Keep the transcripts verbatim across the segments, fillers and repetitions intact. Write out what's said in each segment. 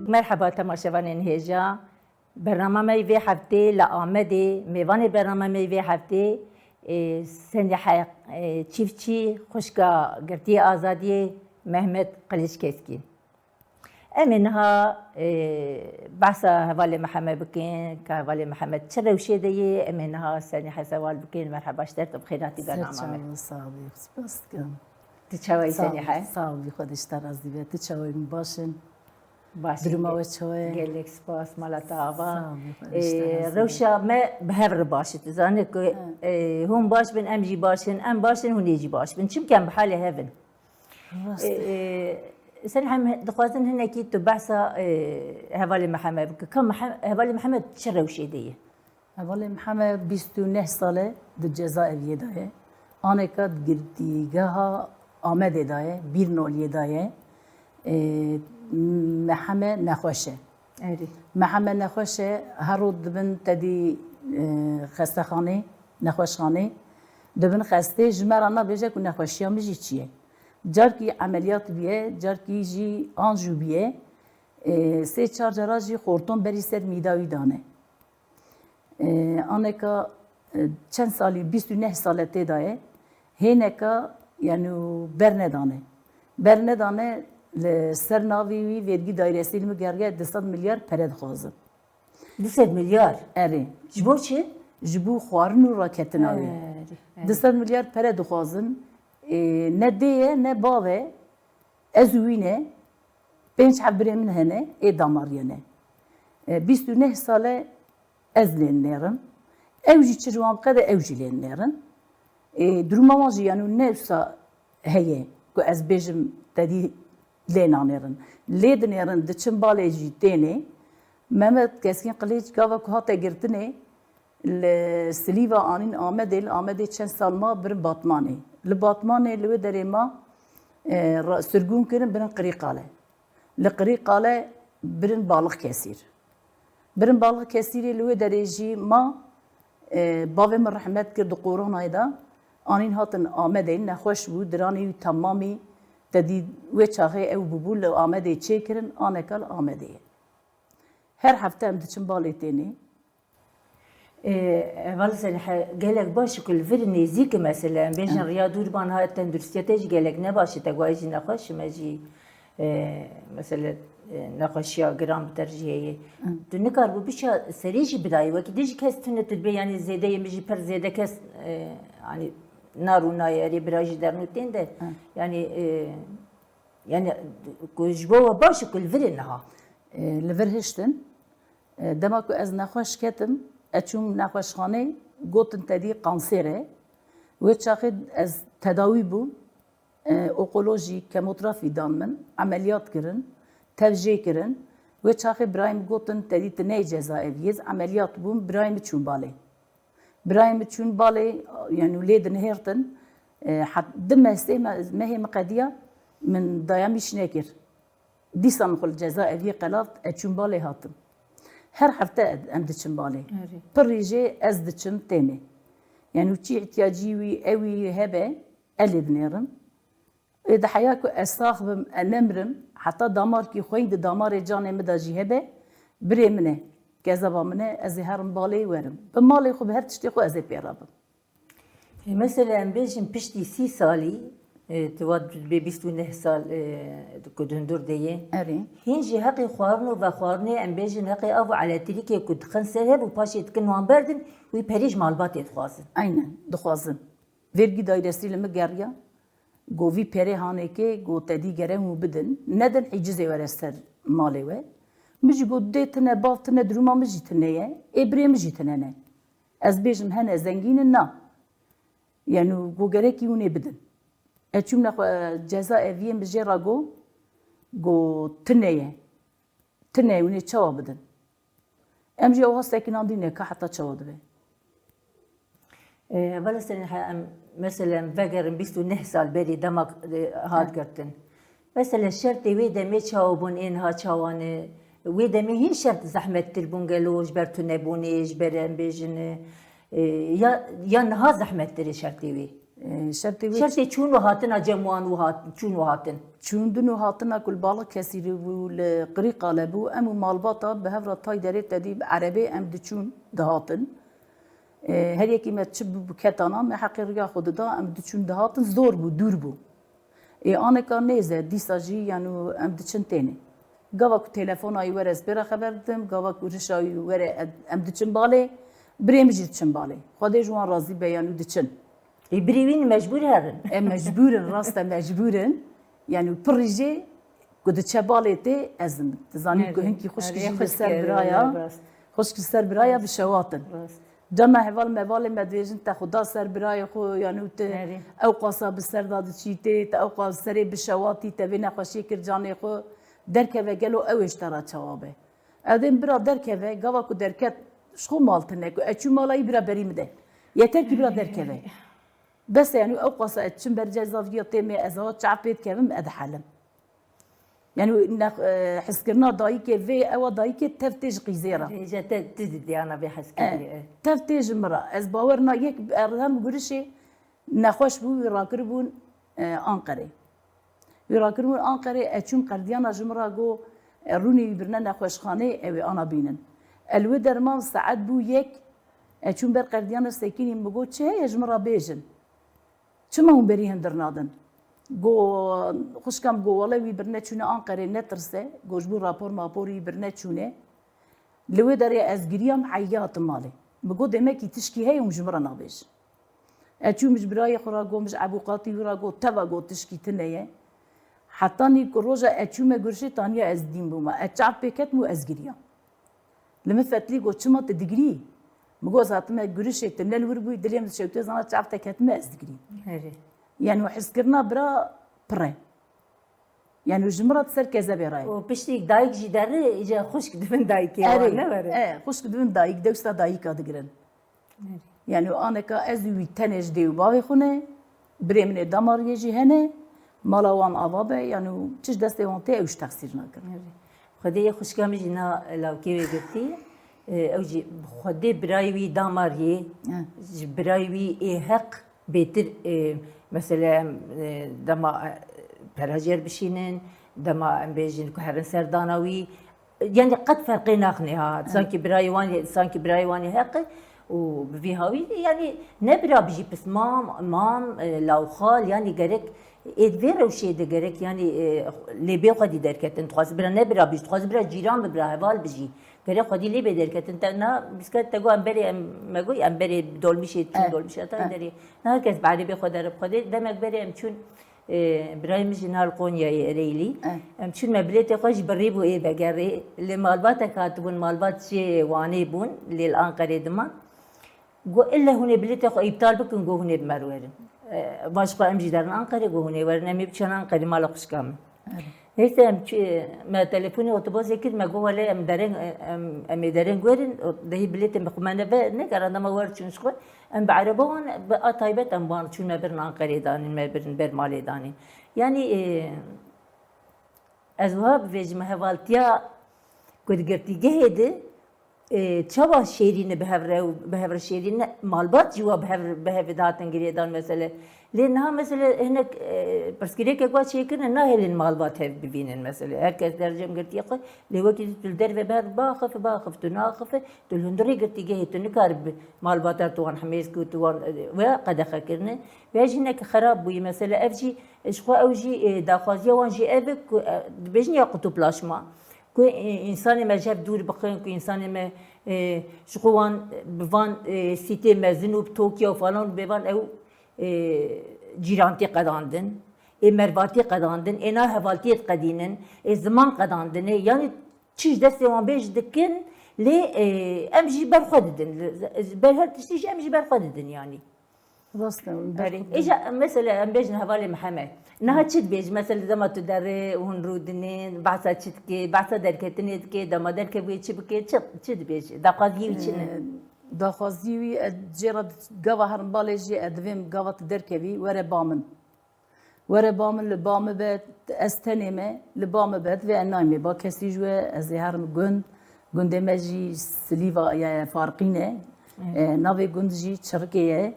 Merheba temaşevanên hêja. Bernama me yê vê heftê li Amedê, mêvanê bernama me yê vê heftê, ê, Senîhe, ê, Çîftçî, xwişka girtiyê Azadiyê, Mehmet Qiliçkeskî. Em ê niha, ê, behsa hevalê Mihemed bikin, ka hevalê Mihemed çi rewşê de yê, em ê niha Senîhe sewal bikin. Merheba, ji te re, tu bi xêr hatî bernama me. Ser çawa, sağ ol, spas dikim. Tu çawa yî, Senîhe? Sağ ol, Xwedê ji te razî be. Tu çawa yî, min baş in? Baş in. Duruma we çawa ye? Gelek spas, mala te ava. Sağ ol, Xwedê ji te razî be. Ê, rewşa me bi hev re baş e. Tu zanî ku, ê, hûn baş bin, em jî baş in, em baş in, hûn ê jî baş bin. Çimkî em bi halê hev in. Rast e. Ê, ê, Senîhe, em dixwazin hinekî tu behsa, ê, hevalê Mihemed bike. Ka Mihe-, hevalê Mihemed çi rewşê de ye? Hevalê Mihemed bîst û neh sal e di cezaeviyê de ye. Aneka di girtîgeha Amedê de ye, Bîrnoliyê de ye. Ê, Mihemed nexweş e. Erê. Mihemed nexweş e, her roj dibin tedî, ê, xestexanê, nexweşxanê. Dibin xestê, ji me re nabêje ku nexweşiya min jî çi ye. Carkî emeliyat bûye, carkî jî anjî bûye. Ê, sê çar cara jî xorton berî ser mîda wî dane. Ê, aneka, ê, çend salî, bîst û neh sale tê de ye. Hêneka, yanî bernedane. Bernedane, li ser navê wî vergî dairesî li min geriya du sed milyar pere dixwazin. Du sed milyar? Erê. Ji bo çi? Ji bo xwarin û raketina wî. Erê, erê. Du sed milyar pere dixwazin. Ê, ne dê ye, ne bav e. Ez û wî ne. Pênc heb birê min hene, ê damariyê ne. E, bîst û neh sal e ez lê nêrim. Ew jî çi ji wan biqede ew jî lê nêrin. E, duruma wan jî yanî ne wisa heye ku ez bêjim tedî lê nanêrin. Lê dinêrin, diçin balê jî tênê. Mehmet Keskîn Qilîç gava ku hate girtinê, li Silîva anîn Amedê, li Amedê çend sal ma, birin Batmanê. Li Batmanê li wê derê ma, e, ra-, sirgûn kirin, birin Qirîqale. Li Qirîqale birin Balıkesir. Birin Balıkesirê, li wê derê jî ma, e, bavê min rehmet kir di koronayê de, anîn hatin Amedê, nexweş bû, diranê wî temamî, te dî wê çaxê ew bûbû, li Amedê çêkirin, aneka li Amedê ye. Her hefte em diçin balê tênê. Ê, heval Senîhe, gelek baş e ku li vir nêzîk e mesele. Em bêjin, em, riya dûr ban ha, tenduristiya te jî gelek ne baş e, te got ez jî nexweş im, ez jî, e, mesele, e, nexweşiya giran bi te re jî heye. Em. Tu nikaribû biça serê jî bidayî, wekî dî jî kes tune tu dibê, yanî zêde yê min jî pir zêde kes, e, yanî narû nayê, erê bira jî dernû tên de. Em. Yanî, e, yanî ku ji bo we baş e ku li vir e niha. E, li vir hiştin. E, dema ku ez nexweş ketim, ez çûm nexweşxanê, gotin te dî kanser e. Wê çaxê ez tedawî bûm, e, onkolojî, kemoterapi dan min, emeliyat kirin, tev jê kirin. Wê çaxê birayê min gotin te dî tu neyê cezaeviyê, ez emeliyat bûm, birayê min çûn balê. Birayê min çûn balê, yanî lê dinihêrtin, e, het-, di meh sê me-, mehê min qediya, min dayamîş nekir. Dîsa min xwe li cezaeviyê qelat, ez çûm balê hatim. Her hefte em diçin balê. Erê. Pirrî jê ez diçim tênê. Yanî çi îhtiyacî wî, ewî hebe, ez lê dinêrim. Ê di heya ku ez sax bim, ez nemirim, heta damarkî xweyî di damarê canê min de jî hebe, birê min e, kezeba min e, ez ê herim balê werim. Bi malê xwe, bi her tiştê xwe ez ê pê re bim. Ê, mesela em bêjin piştî sî salî, e, tu vat bê bîst û neh sal, e, ku di hundir de yê. Erê. Hîn jî heqê xwarin û vexwarinê, em bêjin heqê av û elektrîkê ku dixin ser hev û paşê dikin wan berdin, wî perê ji malbatê dixwazin. Aynen, dixwazin. Vergî dairesî li min geriya, got vî perê hanê kê, got te dî gerek û bidin, nedin hicizê were ser malê we. Min jî got dê tune, bav tune, duruma min jî tune ye, ê birê min jî tune ne. Ez bêjim hene zengîn in, na. Yanî got gerekî hûn ê bidin. Ez çûm nexwe cezaeviyê, min jê re got, got tune ye. Tune ye, hûn ê çawa bidin? Em jî ew ha sekinandî ne ka heta çawa dibe? E, heval Senîhe, em, mesela em vegerin bîst û neh sal berî dema, e, hat girtin. Mesela şertê wê demê çawa bûn, ên ha çawa ne? Wê demê hîn şert zehmettir bûn gelo ji ber tunebûnê, ji ber em bêjin, e, ya, ya niha zehmettir e şertê wê? Şertê wê Şertê çûn û hatina cem wan û hat-, çûn û hatin. Çûndin û hatina ku li Balixkesîrê bû, li Qirîqalê bû, em û malbata bi hev re tay derê te dî bi erebê em diçûn dihatin. Her yekî me çi bû biketana, me heqê riya xwe dida, em diçûn dihatin, zor bû, dûr bû. Ê aneka nêz e, dîsa jî yanû em diçin tênê. Gava ku telefona wî were ez pê re xeber didim, gava ku rişa wî were em diçin balê, birê min jî diçin balê. Xwedê ji wan razî be yanû diçin. Ê birê wî mecbûr herin. E mecbûr in, rast e mecbûr in. Yanî pirî jê ku diçe balê tê ez im. Dizanî ku hinkî xwişk jî li ser biraya, xwişk li ser biraya bi şewat in. Cama heval mevalê me dibêjin te xwe da ser birayê xwe, yanî te ew qasa bi ser da diçî tê, te ew qas serê bi şewatî, te vê nexweşiyê kir canê xwe, derkeve gelo ew ê ji te re çawa be? Ew dê bira derkeve, gava ku derket ji xwe mal tune, ku ez çû mala wî bira berî min de. Yeter kî bira derkeve. Bes e, yanî ew qasa ez çim ber cezaviya tê me, ez awa çav pê dikevim, ez dihelim. Yanî nex-, e, hizkirina dayikê vê, ewa dayikê tev tê ji qîzê re. Hêja te tu didiyana vê hezkirî, e. Tev tê ji min re. Ez bawer na yek erdem gurişê nexweş bû, wî rakiribûn, e, Anqerê. Wî rakiribûn Anqerê, ez çûm qerdiyana ji min re got, e, rûnê wî birine nexweşxanê, ew ê ana bînin. Ez li wê derman saet bû yek, ez çûm ber qerdiyana sekînî, min got, çi heye ji min re bêjin. Çima hûn berî hundir nadin? Go, xwişka min go, wele wî birine çûne Anqerê, netirse. Go, ji bo rapor mapor wî birine çûne. Li wê derê ez giriyam, heyî hatim malê. Min got, demekî tişkî heye hûn ji min re nabêjin. Ez çûm ji birayê xwe re got, min ji ebûqatî wî re got, teva got tişkî tune ye. Hetanî ku roja ez çûme gurişê, taniya ez dîn bûme. Ez çav pê ketim û ez giriyam. Li min fetlî got, çima tu digirî? Min got, ez hatime gurişê, tu ne li wir bûyî, dilê min dişewtê, zana çav te ketime, ez digirî. Herê. Yanî hizkirina bira pir e. Yanî ji min re di ser kezebê re ye. Û piştî dayik jî derê, îca xwişk dibin dayikê wan, ne were? E, xwişk dibin dayik, dewsa dayika digirin. Yanî aneka ez û wî tenê ji dê û bavê xwe ne, birê min ê damariyê jî hene, mala wan ava be, yanî çi ji destê wan tê ew ji texsîr nakin. Xwedê yê xwişka min jî na lawkê wê girtî, e, ew jî bi Xwedê birayê wî damariyê, ji birayê wî ê heq bêtir, e, mesela em, e, dema, e, pera jê re bişînin, dema em bêjin ku herin serdana wî, yanî qet ferqê naxine ha. Sankî birayê wan, sankî birayê wan ê heq e û bi vî hawî, yanî ne bira bijî pis mam, mam, e, lawxal, yanî gerek ê di vê rewşê de gerek, yanî, e, lê bê xwedî derketin. Dixwaze bira ne bira bijî, dixwaze bira cîran bi, bira heval bijî. Gerek xwedî lê bê derketin. Te na, bisker te got em berê, em, me got em berê dolmîşê, çûn dolmîşê, heta derê. Na her kes bi erebê xwe derib xwedê. Demek berê em çûn, e, birayê min jî na li Qonyayê Ereylî. Em çûn me bilêtê xwe ji birî bû ê vegerê. Lê malbatek hatibûn, malbat jê Wanê bûn, lê li Anqerê diman. Got, ille hûn ê bilêtê xwe îptal bikin, got, hûn ê bi me re werin. E, va ji xwe em jî derin Anqerê, got, hûn ê werin, em ê biçin Anqerê mala xwişka min. Neyse, em çi, me telefonê otobosê kir, me got, wele em dereng, em, em ê dereng werin, dehî bilêtê me xwe me neve, negera dema wer çûn ji xwe, em bi ereba wan, bi a taybet em wan çûn me birin Anqerê danîn, me birin ber malê danîn. Yanî, e, ez wiha bivêjim, hevaltiya ku di girtîgehê de, e, çawa şêrîn e bi hev re û bi hev re şêrîn e, malbat jî wa bi hev, bi hev dihatin girêdan mesele. Lê niha mesele hinek, e, pirsgirêkek wa çêkirine, nahêlin malbat hev bivînin mesele. Her kes dercem girtiye xwe, lê wekî tu li derve ber baxif, baxif, tu naxif, tu li hundirê girtîgehê tu nikaribî malbata tu wan himêz ku tu wan, e, we qedexe kirine. Ve jî hinek xerab bûyî mesele. Ev jî, e, ji xwe ew jî, e, daxwaziya wan jî ev e ku, e, dibêjin ya qutuplaşma. Ku, e, însanê me ji hev dûr bixin, ku însanê me, e, ji xwe wan, bi van, e, sîtê mezin û bi Tokyo falan bê van ew, e, cîrantî qedandin, ê mervatî qedandin, ê na hevaltiyê diqedînin, ê ziman qedandinê, yanî çi ji destê wan bê jî dikin, lê, e, em jî ber xwe didin. Ber her tiştî jî em jî ber xwe didin yanî. Rast e, em ber Erê, xwe didin. Îja mesela em bêjin hevalê Mihemed. Niha çi dibêjî? Mesela dema tu derê hûn rûdinên, behsa çi dikê? Behsa derketinê dikê, dema derkevûyê çi bikê? Çi, çi dibêjî? Daxwaziyê wî çi ne? Ee, daxwaziyê wî, e, jê re gava herin balê jî, e, divêm gava tu derkevî, were ba min. Were ba min, li ba min be, ez tenê me, li ba min be, divê ez nayme ba kesî ji we, ez ê herim gund. Gundê me jî Silîva ye, Farqîn e. E, navê gund jî Çirikê ye.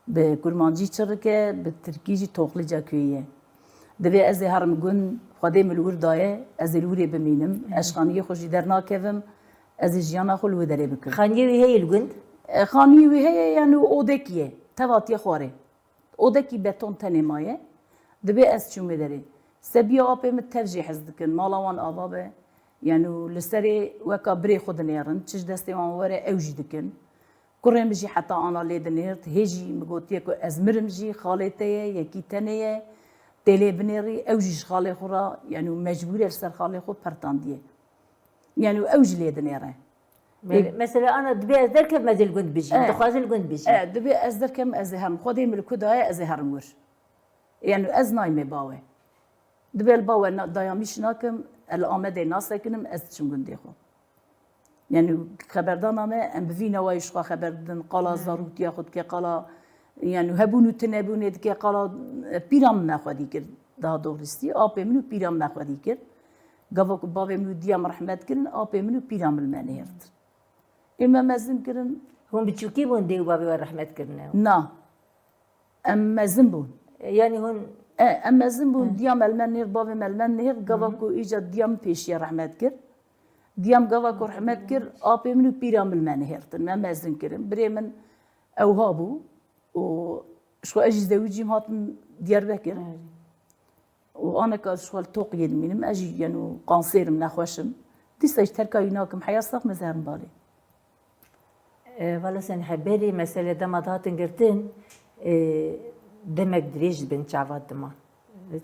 Bi kurmancî çirrik e, bi tirkî jî toxlica köyî ye. Divê ez ê herim gund, Xwedê min li wir daye, ez ê li wirê bimînim. Ez ji xaniyê xwe jî dernakevim, ez ê jiyana xwe li wê derê bikim. Xaniyê wî heye li gund? E, xaniyê wî heye, yani odekî ye, tevatiye xwarê. Odekî beton tenê maye, dibê ez çûm wê derê. Sebiya apê min tev jê hez dikin, mala wan ava be. Yani li serê weka birê xwe dinêrin, çi ji destê wan were ew jî dikin. Kurê min jî heta ana lê dinêrt, hê jî min gotiye ku ez mirim jî, xalê te ye, yekî tenê ye, tê lê binêrî, ew jî ji xalê xwe re, yani mecbûr e li ser xalê xwe pertandiye. Yani ew jî lê dinêre. Me-, Ê- mesela ana dibê ez derkevim ez ê li gund bijîm, E. dixwazim li gund bijîm. E, dibê ez derkevim ez ê herim. Xwedê min li ku daye ez ê herim wir. Yani ez nayme bawe. Dibê li bawe na-, daya min jî nakim, ez li Amedê nasekinim, ez diçim gundê xwe. Yani xeberdana me, em bi vî newayî ji xwe xeber didin, qala Hmm. zarûtiya xwe dike, qala, yani hebûn û tinebûnê dike, qala, e, pîra min me xwedî kir. Daha doğrusu, apê min û pîra min me xwedî kir. Gava ku bavê min û diya min rehmet kirin, apê min û pîra min li me nihêrtin. Ê me mezin kirin. Hûn biçûkî bûn dê û bavê we rehmet kirine? Na. Em mezin bûn. E, yani hûn E, em mezin bûn. Hı. Diya me li me nihêrt, bavê me li me nihêrt. Gava Hı hı. ku îca diya min pêşiya rehmet kir. Diya min gava ku rehmet kir, apê min û pîra min li me nihêrtin. Me mezin kirin. Birê min ewha bû. Û ji xwe ez jî zewicîm, hatim Diyarbekir. Evet. Û aneka ji xwe li Toqiyê dimînim, ez jî yeno kanserim, nexweş im. Dîsa jî terka wî nakim, heya sax me zerim balê. E, vala sen heberî mesele dema dihatin girtin, e, demek dirêj di bin çava dima.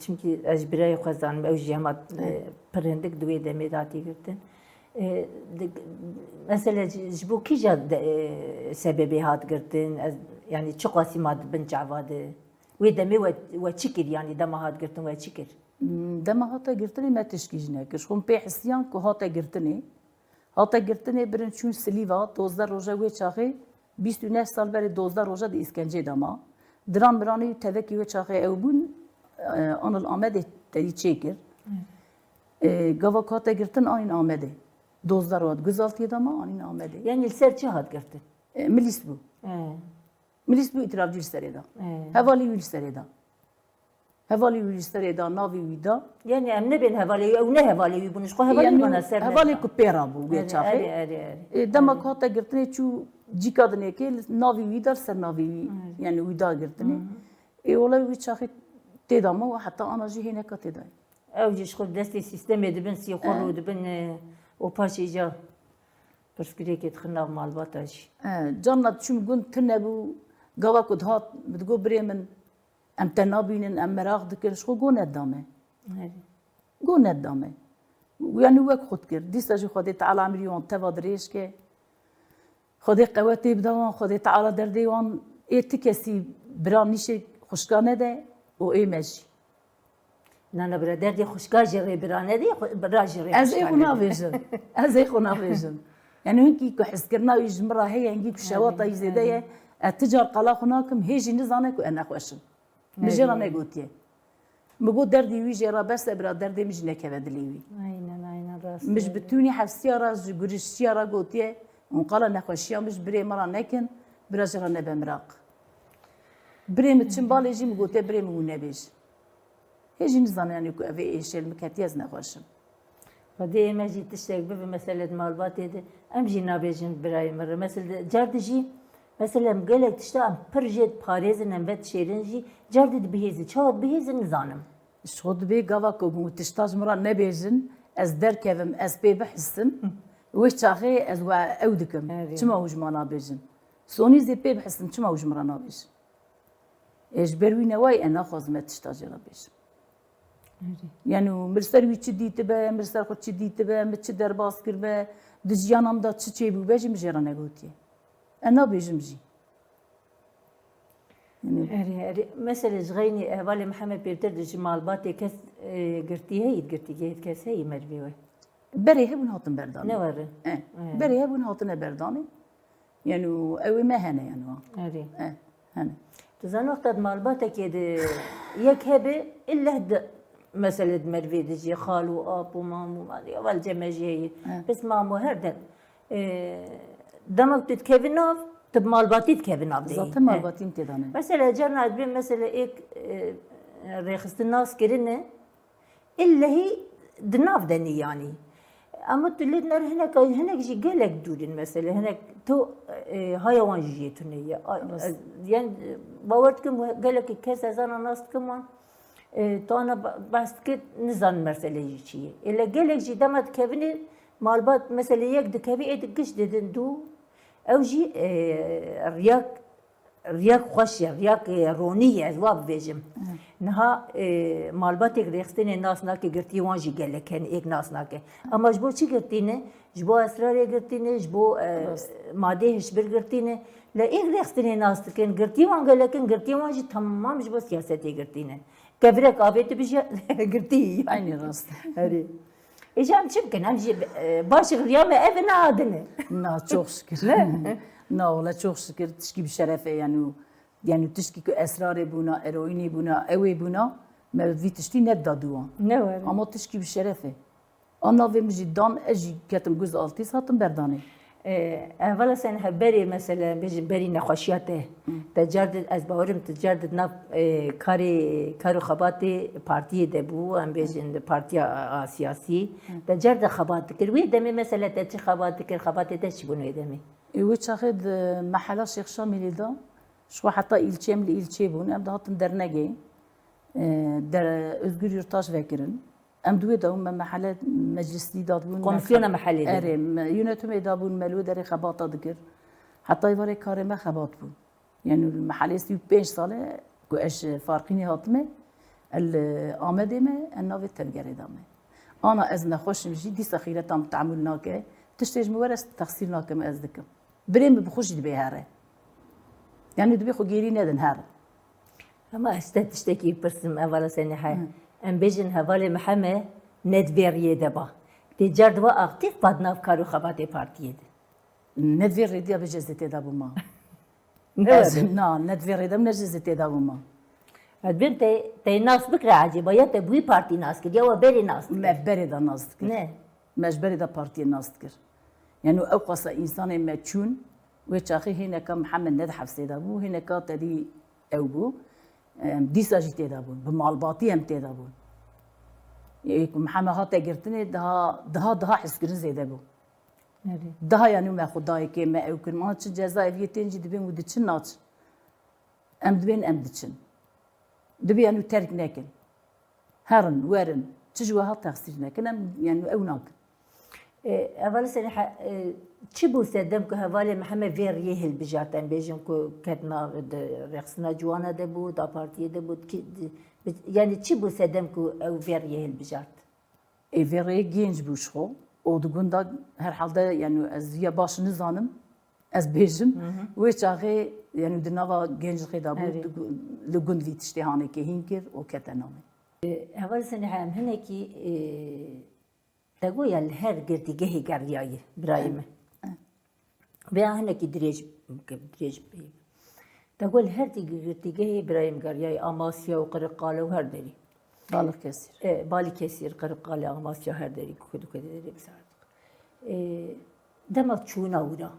Çimkî ez ji birayê xwe zanim, ew jî hema, e, Evet. pir hindik di wê demê de hatî girtin. E, di, mesele ji, ji bo kîja de, e, sebebê hat girtin, ez, yani çi qasî ma di bin çava de? Wê demê we, we çi kir, yani dema hat girtin we çi kir? Hmm, dema hate girtinê me tişkî jî nekir. Ji xwe pê hisiyan ku hate girtinê. Hate girtinê birin çûn Silîva, dozdeh roja wê çaxê, bîst û neh sal berê dozdeh roja di îskencê de ma. Diran miranê û tevekî wê çaxê ew bûn, e, anil Amedê tedî çêkir. Hı. E, gava ku hate girtin anîn Amedê. Dozdeh roja di Guzaltiyê de ma anîn Amedê. Yani li ser çi hat girtin? E, milîs bû. Hı. Milîs bû, îtirafcî li serê da. Ee. Hevalê wî li serê da. Hevalê wî li serê da, navê wî da. Yani em nebên hevalê wî, ew ne hevalê wî bûn, ji xwe hevalê wî Yani bana ser hevalê neda. Ku pê ra bû wê Erê, çaxê. Erê, erê, erê. Ê, dema Erê. Ku hate girtinê çû cîka dinêkê, li navê wî da, li ser navê wî, Erê. Yani wî da girtinê. Hı hı. Ê, wele wî çaxê tê da ma û heta ana jî hêneka tê da. Ew jî ji xwe destê sîstemê dibin, sîxur He. Û dibin, e, û paşê îca pirsgirêkê dixin nav malbata jî. He, carna diçûm gund tune bû, gava ku dihat, min digot, "Birê min, em te nabînin, em meraq dikin, ji xwe go nedame." Erê. Go nedame. Yani wek xwe dikir. Dîsa jî Xwedê Teala emirî wan teva dirêj ke. Xwedê qewetê bida wan, Xwedê Teala derdê wan ê ti kesî bira nîşê xwişka nede û ê me jî. Na, na, bira derdê xwişka jî rê bira nedê, xwe-, bira jî rê Ez ê xwişka xwe nedê. Nabêjim. Ez ê xwe nabêjim. Yani hinkî ku hizkirina wî ji min re heye, hinkî ku şewata wî zêde ye, Erê. Ez ti car qala xwe nakim, hê jî nizane ku ez nexweş im. Min jê re Erê. Negotiye. Min got, "Derdê wî jê re bes e, bira derdê min jî nekeve dilê wî." Aynen, aynen, rast Min ji e. Bitûnî hefsiya re, ji guriştiya re gotiye, hûn qala nexweşiya min ji birê min re nekin, bira jê re nebe miraq. Birê min çim balê jî min gotiye, "Birê min hûn nebêj." Hê jî nizane, yani ku ev ê êşê li min ketiye, ez nexweş im. Xwedê ê me jî tiştek bibe, mesele di malbatê de, em jî nabêjin birayê min re. Mesele car di jî, mesele em gelek tişta em pir jê diparêzin, em vedişêrin jî, car di dibihêzin. Çawa dibihêzin nizanim. Ji xwe dibê gava ku hûn tişta ji min re nebêjin, ez derkevim, ez pê bihisim, wê çaxê ez we ew dikim. Erê. Çima hûn ji me nabêjin? Sonî zê pê bihisim, çima hûn ji min re nabêjin? Ê, ji ber wî newayî ez naxwazim ez tişta jê re bêjim. Erê. Yani min li ser wî çi dîtibe, min li ser xwe çi dîtibe, min çi derbas kiribe, di jiyana min de çi çêbûbe jî min jê re negotiye. Ez nabêjim jî. Yani Erê, erê. Mesele ji xeynî hevalê Mihemed pêvtir di ji malbatê kes, e, girtî heyî, girtîgehê kes heyî merivê we? Berê hebûn hatin berdanê. Ne were? E, E. Berê hebûn hatine berdanê. Yani ew ê me hene yani wan. Erê. E, hene. Tu zanî wexta di malbatekê de yek hebe, illeh di mesele di merivê de jî xal û ap û mam û mal, ya vel ceme jî heye. E. Bes mam û her dem. E, dema tu dikevî nav, Tu bi malbatî dikevî nav de yî. Zaten malbatî min tê de ne. Mesela carna ez bêm mesela êk e, rêxistin nas kirine, illehî di nav de ne yanî. Ama tu lê nere hinek, hinek jî gelek dûr in mesela, hinek tu e, haya wan jî jê tune ye. A- Rast. ez- Yan e, bawer dikim gelek kes ez ana nas dikim wan. E, tu ana ba- behs dikir, nizanin mesele jî çi ye. Êle gelek jî dema dikevine malbat, mesele yek dikevî, ê di giş didin dû. Ew jî e, riyak, riyak xweş ye, riyak e, ronî ye, ez wa bibêjim. Niha e, malbatêk rêxistinê nas nake, girtiyê wan jî gelek hene êk nas nake. Ama ji bo çi girtî ne? Ji bo esrarê girtî ne, ji bo e, Rast. madeyê hişbir girtî ne. Le êk rêxistinê nas dikin, girtiyê wan gelek in, girtiyê wan jî temam ji bo siyasetê girtî ne. Kevirek avê tu bijî girtî yî. Eynî rast. Herî. Êca em çi bikin? Em jî e, baş riya me ev e, ne adin e. Na, çok şükür. Ne? Na, wala çok şükür. Tişkî bi şeref e, yani, yani tişkî ku esrarê bûna, eroînê bûna, ewê bûna, me vî tiştî nedida dû wan. Ne were. Ama tişkî bi şeref e. A navê min jî dan, ez jî ketim guz altîs, hatim berdanê. E, Hevala Senîha, berê, mesela, em bêjin berî nexweşiya te. Te car di, ez bawerim tu car di nav e, karê, kar û xebatê partiyê de bû, em bêjin di partiya a, a siyasî. Te car di xebat dikir. Wê demê, mesela, te çi xebat dikir, xebatê te çi bûn wê demê? E, wê çaxê di mehela Şêx Şamîlê de, ji xwe heta îlçê, em li îlçê bûn, em dihatin dernegê, e, der, Özgür Yurttaş vekirin. Em di wê de bûn, me mehele meclisî dadibûn, me Komîsyona xeb- mehelê de. Erê, me yönetimê dabûn, me li wê derê xebata dikir. Heta êvarê karê me xebat bû. Yani li mehelê sî û pênc sal e ku ez ji Farqînê hatime, ez li Amedê me, ez navê tevgerê de me. Ana ez nexweş im jî, dîsa xîreta min tehemûl nake, tiştê ji min were ez texsîr nakim, ez dikim. Birê min bi xwe jî dibê here. Yani dibê xwe gêrî nedin here. Hema ez te tiştekî bipirsim, Hevala Senîhe. Em bêjin hevalê Miheme ne di vê riyê de ba. Tê car di we aktîf ba di nav kar û xebatê partiyê de. Ne di vê rêdiya bêje ez ê tê de bûma. Ne Ez, were. Na, ne di vê rêde ne ji ez ê tê de bûma. Ez bêm te, te nas bikire ecêba, ya te bi wî partî nas kir, ya we berê nas dikir? Me berê de nas dikir. Ne. Me ji berê de partiyê nas dikir. Yani ew qasa însanê me çûn, wê çaxê hêneka Mihemed ne di hefsê de bû, hêneka tedî ew bû. Em, dîsa jî tê de bûn. Bi malbatî em tê de bûn. Ê ku Mihemed hate girtinê daha, daha, daha hezkirin zêde bû. Erê. Daha yani me xwe dayê kê me ew kirin. Ma çi ceza eviyê tên jî dibên û diçin naçin. Em dibên em diçin. Dibê yani terk nekin. Herin, werin. Çi ji we hat texsîr nekin. Em yani ew nakin. E, Hevalê Senîhe, e, çi bû sedem ku hevalê Mihemed vê riyê hilbijart? Em bêjin ku ketina di rêxistina ciwana de bû, da partiyê de bû, ki, di, bi, yani çi bû sedem ku ew vê riyê hilbijart? Ê vê rê genc bû ji xwe û di gunda herhalde yani ez ya baş nizanim, ez bêjim. Wê çaxê yani di nava genc xê de bû, Erê. di gu-, li gund vî tiştê hanekê hîn kir û kete namê. Heval Senîhe, em hinekî, e, te got ya li her girtîgehê geriyayî birayê min. Vêya hinekî dirêj, dirêj bê. Te got li her tî girtîgehê birayê min geriyayî, Amasya û Qiriqale û her derî. Balixkesîr. E, Balîkesîr, Qiriqale, Amasya, her derî ku dikeve derê bisaret. E, dema çûna wira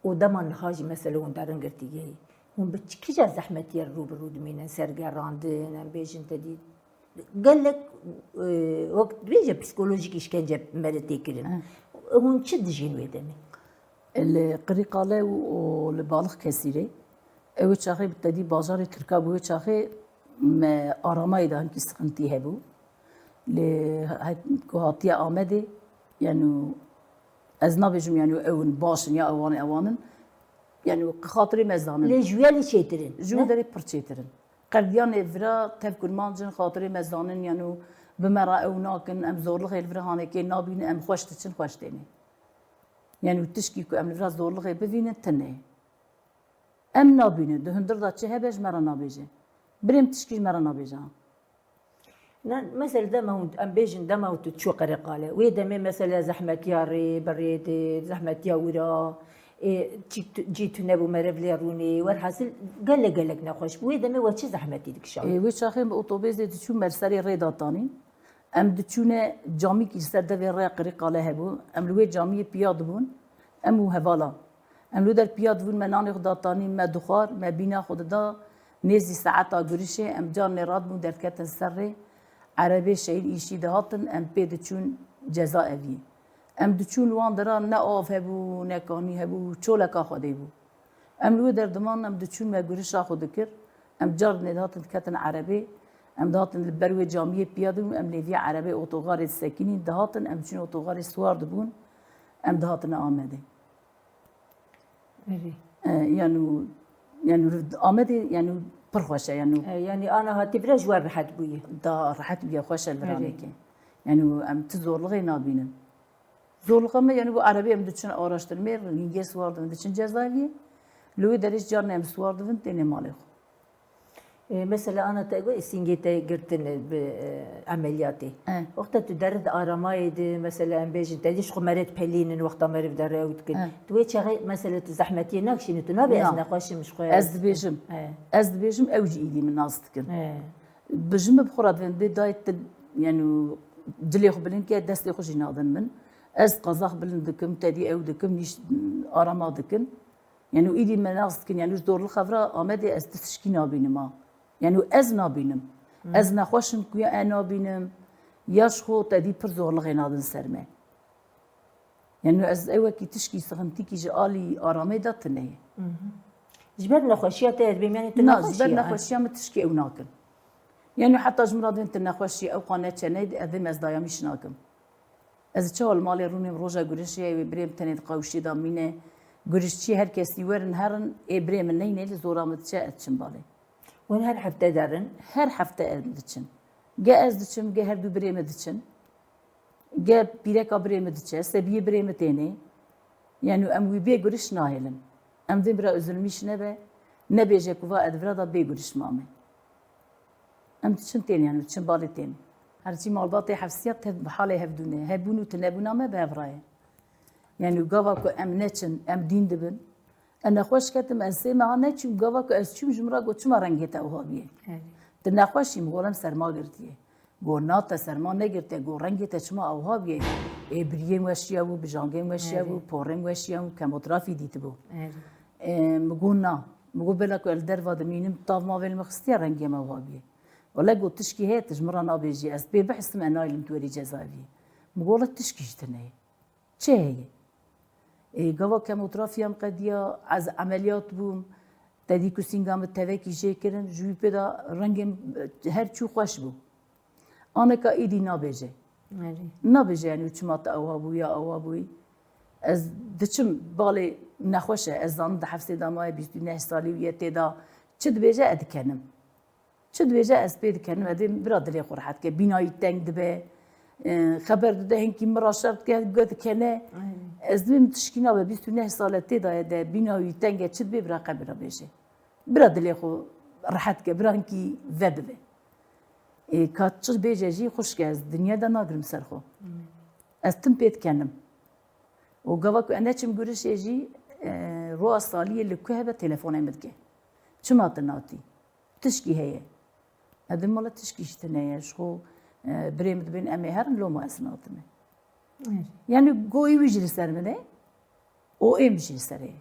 û dema niha jî mesele hûn derin girtîgehê, hûn bi çi kîja zehmetiyê re rû bi rû dimînin, sergerandin, em bêjin te dî gelek, e, wek dibêje psîkolojîk îşkence me re tê kirin. Hûn çi dijîn wê demê? Li Qirîqale û, û li Balixkesîrê, ew ê çaxê bi tedî bajarê Tirka bû, wê çaxê me aramayê de hinkî sixintî hebû. Lê he-, ku hatiye Amedê, yani ez nabêjim yani ew in baş in ya ewan ewan in. Yani xatirê me zanin. Lê ji wî yalî çêtir in, Ji ne? wî derê pir çêtir in. Qerdiyanê vira tev kurmanc in, xatirê me zanin, yani bi me re ew nakin, em zorlixê li vira hanekê nabînin, em xweş diçin, xweş tênin. Yani tişkî ku em li vira zorlixê bivînin, tune. Em nabînin, di hundir de çi hebe ji me re nabêje. Birêm tişkî ji me re nabêje. Na, mesela dema hûn, em bêjin dema hûn tu çû Qereqale. Wê demê mesela zehmetiya rê, bi rê de, zehmetiya wira, ê, çî tu, cî tune bû meriv lê rûnê. Werhasil gelek gelek nexweş bû. Wê demê we çi zehmetî dikişand? Ê, wê çaxê bi otobêsê diçû me li serê rê datanîn. Em diçûne camîkî li ser devê rê Qirîqale hebû. Em li wê camiyê piya dibûn. Em û hevala. Em li der piya dibûn, me nanê xwe datanî, me dixwar, me bîna xwe dida nêzî saeta gurişê, em carnê radibûn derketin ser rê, erebê şehîd îşî dihatin, em pê diçûn cezaeviyê. Em diçûn li wan deran ne av hebû, ne kanî hebû, çoleka Xwedê bû. Em li wê derdiman em diçûn me gurişa xwe dikir. Em carnê dihatin diketin erebê. Em dihatin li ber wê camiyê piya dibûn, em nêviya erebê otogarê disekinîn, dihatin, em diçûn otogarê siwar dibûn, em dihatine Amedê. Erê. E, yanû, yanû Amedê, yanû pir xweş e, yanû. E, yanî ana hatî vira ji we rehet bûye. Da rehet bûye, xweş e li Erê. Viranekê. Yanû em ti zorluxê nabînin. Zorluxa me, yanî bu erebê em diçin araştirmê, hingê siwar dibin, diçin cezaeviyê. Li wê derê jî carna em siwar dibin, têne malê xwe. E, mesela ana te got, singê te girtin bi, e, emeliyatê. E. Wexta tu deri di aramayê de, mesela em bêjin, te dî ji xwe meriv pelînin, wexta meriv dere ew dikin. E. Tu wê çaxê, mesela tu zehmetiyê nakişînî, tu nabê ez Na. nexweş im ji xwe. Ez dibêjim. E. Ez dibêjim, ew jî îdî min nas dikin. E. Bi ji min bi xwe re divên bê dayê tu, yanî dilê xwe bilind ke, destê xwe jî nadin min. Ez qazaq bilind dikim, tedî ew dikim, nîş arama dikin. Yanî û îdî me nas dikin, yanî ji dorli xevra Amedê ez ti tişkî nabînim a. Yanî ez nabînim. Hmm. Ez nexweş im ku ya e nabînim, ya ji xwe tedî pir zorlixê nadin ser me. Yanî ez ew wekî tişkî sixintîkî ji alî aramê de tune ye. Mhm. Ji ber nexweşiya te ez bêm, yanî tu Na, nexweş ji ber î, ha? Nexweşiya min tişkî ew nakin. Yanî heta ji min re dibên tu nexweş î, ew qane çeneyê de, ez dêm ez dayamîş nakim. Ez çawa li malê rûnêm roja gurişê, wê birêm tenê di qewşê de mîne. Gurişçî her kesî werin herin, ê birê min neyne li zora min diçe, ez diçim balê. Hûn her hefte derin? Her hefte em diçin. Ge ez diçim, ge her du birê min diçin. Ge pîreka birê min diçe, sebiyê birê min tênê. Yanî em wî bê guriş nahêlin. Em dê bira Üzülmîş nebe, nebêje ku va ez vira da bê guriş mame. Em diçin tên, yanî diçin balê tên. Herçî malbatê hefsiya tev bi halê hevdû ne. Hebûn û tunebûna me bi hev re ye. Yanî gava ku em neçin, em dîn dibin. Ez nexweş ketim, ez sê meha neçûm, gava ku ez çûm ji min re got, çima rengê te wiha bûye? Evet. Tu nexweş î, min got, em serma girtiye. Got, na, te serma negirtiye, got, rengê te çima ewha bûye? Ê biriyên we şiyabû, bijangên we şiyabû, Evet. porên we şiyabû, kemotografî dîtibû. Evet. Ê, min got, na. Min got, bela ku ez li derva dimînim, tav mavê li min xistiye, rengê me ewha bûye. Wele got, tişkî heye, tu ji min re nabêjî, ez pê bihisim, ez naylim tu werî cezaeviyê. Min got, wele tişkî ji tune ye. Çi heye? Ê, gava kemografiya min qediya, ez emeliyat bûm, tedî ku sînga min tevekî jê kirin, ji wî pê de rengê min her çû xweş bû. Aneka êdî nabêje. Erê. Nabêje, yanî çima te ewa bû ya ewa bûyî. Ez diçim balê nexweş e, ez zanim di hefsê de maye bîst û neh salî û yê tê de çi dibêje, ez dikenim. Çi dibêje ez pê dikenim, ez dê bira dilê xwe rehet ke. Bîna wî teng dibe, e, xeber dide hinkî min re şer dike, got dikene. Aynen. Ez dibêm tişkî nabe, bîst û neh sal e tê daye de, bîna wî teng e, çi dibê bira qe bira bêje. Bira dilê xwe rehet ke, bira hinkî vebibe. E, ka çi bêje jî xwişk e, ez dinya de nagirim ser xwe. Aynen. Ez tim pê dikenim. Û gava ku ez neçim gurişê jî, e, roja saliyê li ku hebe telefonê min dike. Çima tu natî? Tişkî heye. Ez dibêm wele tişkî ji tune ye. Ji xwe, e, birê min dibên em ê herin loma ez natime. Evet. Yanî goyî wî jî li ser min e û ê min jî li ser e.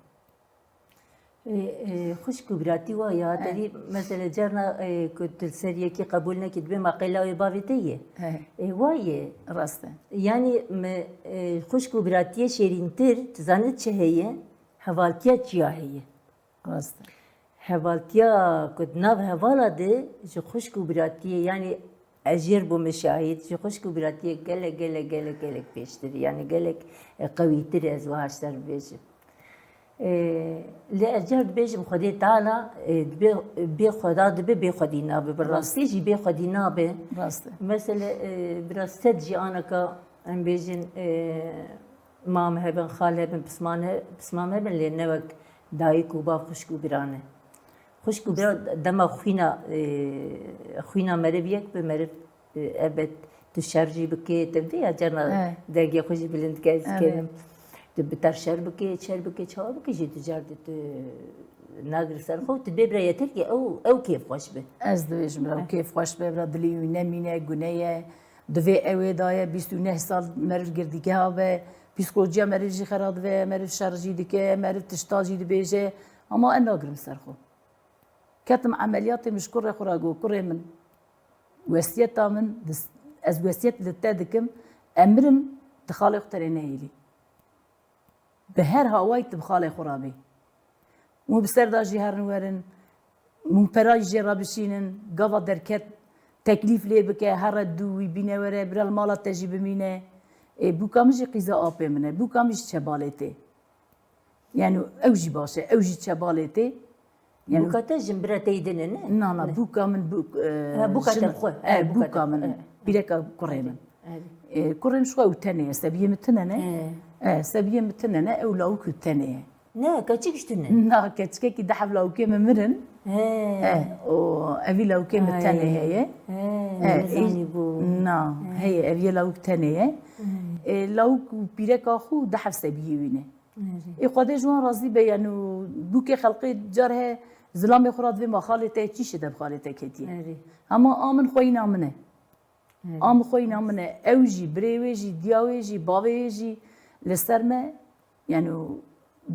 E, e, xwişk û biratî wa ya, Evet. tedî mesela carna, e, ku tu li ser yekî qebûl nekî dibê ma qeyla wê bavê te ye. Evet. E, wa ye. Rast e. Yanî me, e, xwişk û biratiyê şêrîntir, tu zanî çi heye? Hevaltiya çiya heye. Rast e. Hevaltiya ku di nav hevala de ji xwişk û biratiyê, yanî ez jêr bûme şahîd, ji xwişk û biratiyê gelek, gelek, gelek, gelek pêştir, yanî gelek, e, qewîtir e, ez wiha ji te re bibêjim. E, lê ez car dibêjim Xwedê Teala, e, dibe, bê Xweda dibe, bê Xwedî nabe. Bi Rast. rastî jî bê Xwedî nabe. Rast e. Mesele, e, biraz sed jî anaka em bêjin, e, Mam hebin, xal hebin, pisman he-, pismam hebin, lê ne wek dayik û bav, xwişk û bira ne. Xwişk û bira dema xwîna, e, xwîna meriv yek bi meriv, e, ebed tu şer jî bikê, tu vê ya carna Evet. dengê xwe jî bilind ke, ez Evet. dikerim. Tu bi te şer bikê, şer bikê, çawa bikê jî tu car de tu nagir ser xwe, tu bê bira yeter ki ew, ew kêfxweş be. Ez dibêjim, bira Evet. kêfxweş be, bira dilê wî nemîne, gune ye. Di vê ewê de ye, bîst û neh sal meriv girtîgeha be, Psîkolojiya meriv jî xera dibe, meriv şer jî dike, meriv tişta jî dibêje. Ama ez nagirim ser xwe. Ketim emeliyatê, min ji kurê xwe re got, kurê min, wesiyeta min, dis- ez wesiyet li te dikim, emirim di xalê xwe tenê nehêlî. Bi her hawayî tu bi xalê xwe re bî. Hûn bi ser de jî herin werin, hûn pera jî jê re bişînin, gava derket teklîf lê bike, here dû wî bîne were, bira li mala te jî bimîne. Ê, bûka min jî qîza apê min e, bûka min jî çebalê tê. Yani ew jî baş e, ew jî çebalê tê. Yani Bûka te jin bira tey din e, ne? Na, na, Ne? Bûka min bûk, e, Ha, bûka te jin- xwe, e, ha, bûka bûka te, min. e. Pîreka kurê min. Evet. E, kurê min ji xwe ew tenê ye, sebiyê min tine ne? E. E, sebiyê min tine ne, ew lawik û tenê ye. Ne, keçik ji tine. Na, keçikekî dehf lawikê min mirin. He. E, o, evî lawikê min Ay. tenê heye. He, E, nezanî ê- bû. Na, He. heye, ev yê lawik tenê ye. He. E, lawik û pîreka xwe dehf sebiyê wî ne. Erê. Ê Xwedê ji wan razî be, yani bûkê xelqê car he zilamê xwe re divê ma xalê te çî şide bi xalê te ketiye. Erê. Hema a min xweyna min e. Erê. A min xweyna min e. Ew jî, birê wê jî, diya wê jî, bavê wê jî li ser me, yani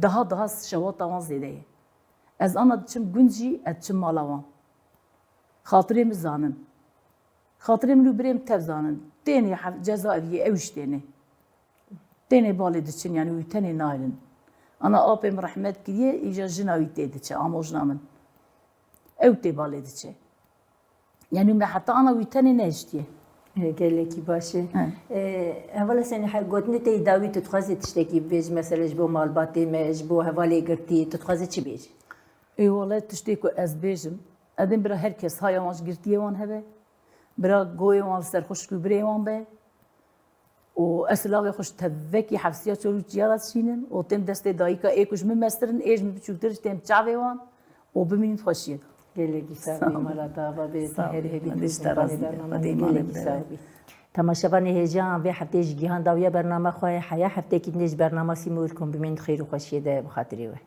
daha daha şewata wan zêde ye. Ez ana diçim gund jî, ez diçim mala wan. Xatirê min zanin. Xatirê min û birê min tev zanin. Tênê hef- ceza ev yê, ew jî tênê. Tênê balê diçin, yani wî tenê naynin. Ana apê min rehmet kiriye, îja jina wî tê diçe, amojna min. Ew tê balê diçe. Yani me heta ana wî tenê nehiştiye. E, gelekî baş e. He. E, hevala Senî, he, gotinê te yî dawî, tu dixwazî tiştekî bibêjî, mesela ji bo malbatê me, ji bo hevalê girtî, tu dixwazî çi bêjî? Ê wele tiştê ku ez bêjim, ez dêm bira her kes haya wan ji girtiyê wan hebe, bira goyê wan li ser xwişk û birê wan be. Û ez silavê xwe ji tevekî hefsiya çor û çiya re dişînim û têm destê dayika ê ku ji min meztir in, ê ji min biçûktir jî têm çavê wan û bimînin xweşiyê de. Gelekî sax bî, Sağ ol. mala te ava bê, Sağ ol. her hevî Hadi işte bî. Hadi Gelekî mane sax bî. Temaşevanê hêja, vê hefteyê ji Gihan dawiya bernama xwe ye. Heya heftekî dinê ji bernama Sîmor kom bimînin xêr û xweşiyê de bi xatirê we.